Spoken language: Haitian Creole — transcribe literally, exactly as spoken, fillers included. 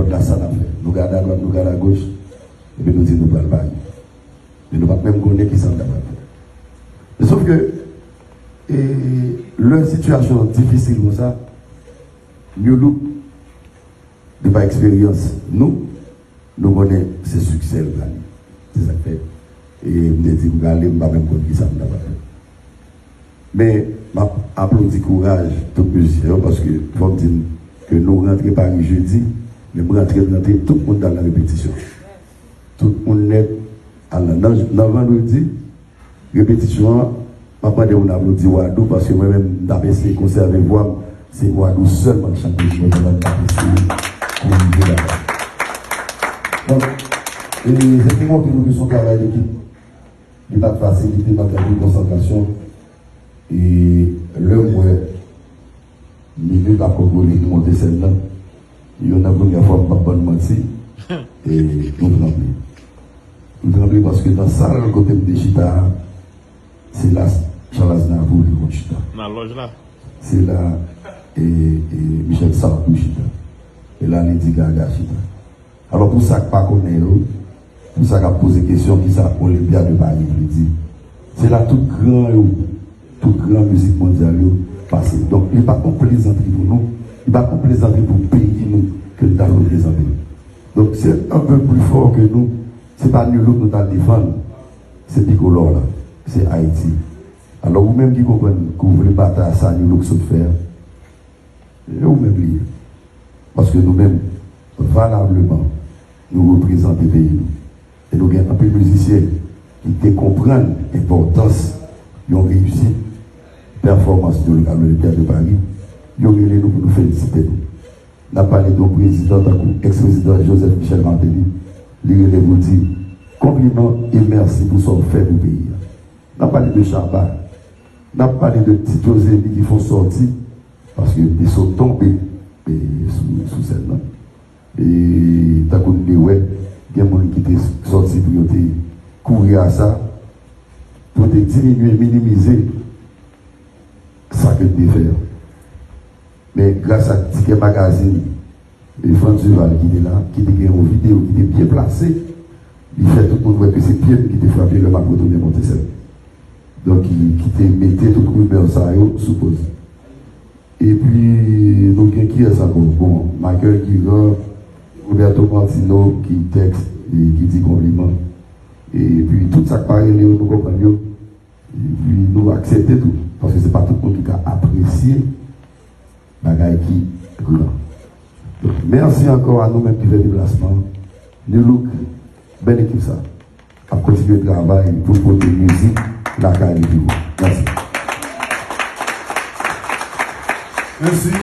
Konsa sa n ap fè. Nou gade adwat, nou gade agoch, epi nou di nou pral pale. Men nou pa t menm konnen kisa n ta pral fè. Men sof ke, e, lè sitiyasyon an difisil konsa, New Look, de pa eksperyans nou, nou konnen se siksè l pral ye. Se sa k fè, e, m te di m prale, m pa menm konn kisa m ta pral fè. Men, m ap aplodi kouraj tout mizisyen yo, paske fò m di n ke nou rantre Pari jedi, men m rantre, m rantre, tout moun t al nan repetisyon. Tout moun nèt al nan, nan, nan vandredi, repetisyon an, m ap mande moun aplodi Wadou, paske mwen menm, m t ap eseye konsève vwa m, se Wadou sèlman k chante pou mwen, pandan m t ap eseye korije bagay. Donk, e, se pou montre nou ke se yon travay dekip. Li pa t fasil, li te mande anpil konsantrasyon. E lè m wè Mimi pa konkole pou monte sèn nan, youn nan premyè fwa, m p ap bann manti, e nou tranble. Nou tranble paske nan sal kote m te chita a, se la Charles Aznavour te konn chita. Nan lòj la. Se la, e, e Michel Sarkozy chita. E la Lady Gaga chita. Alò, pou sa k pa konnen yo, pou sa k ap poze kesyon kisa Olympiade de Paris vle di, se la tout gran yo, tout gran mizik mondyal yo pase. Donk, li pa t yon plezantri pou nou, li pa t yon plezantri pou peyi nou ke n t al reprezante. Donk, se un peu plus fort que nous, se pa New Look nou t al defann, se bikolò la, se Ayiti. Alò, ou menm ki konprann ke w vle batay sa New Look sot fè a, e ou menm li ye. Paske nou menm, valableman, nou reprezante peyi nou. E nou gen anpil mizisyen ki te konprann enpòtans yon reyisit pèfòmans New Look a Olympiade de Paris, yo rele nou pou nou felisite nou. N ap pale de yon prezidan tankou eks-prezidan Joseph Michel Martelly, li rele pou di konpliman e mèsi pou sa w fè pou peyi a. N ap pale de Shabba. N ap pale de Tito Zeni ki fè yon sòti, paske li te sot tonbe, e, sou, sou sèn nan. E tankou n te wè, gen moun ki te sòti pou yo te kouri a sa, pou te diminye, minimize sa ke n te fè a. Men gras ak Tikè Magazine, e Frantz Duval ki te la, ki te gen yon videyo ki te byen plase, li fè tout moun wè ke se pye m ki te frape lè m ap retounen monte sèn. Donk, ki, ki te mete tout rimè sa yo sou poz. Epi, nou gen kiyès ankò? Bon, Michael Guirand, Roberto Martino ki tèks, e ki di konpliman. Epi, tout sa k pa rele yo, nou konprann yo. Epi nou aksepte tou, paske se pa tout moun ki ka apresye bagay ki gran. Donk, mèsi ankò a nou menm ki fè deplasman an. New Look, bèl ekip sa, ap kontinye travay pou pote mizik lakay li pi wo. Mèsi. Mèsi.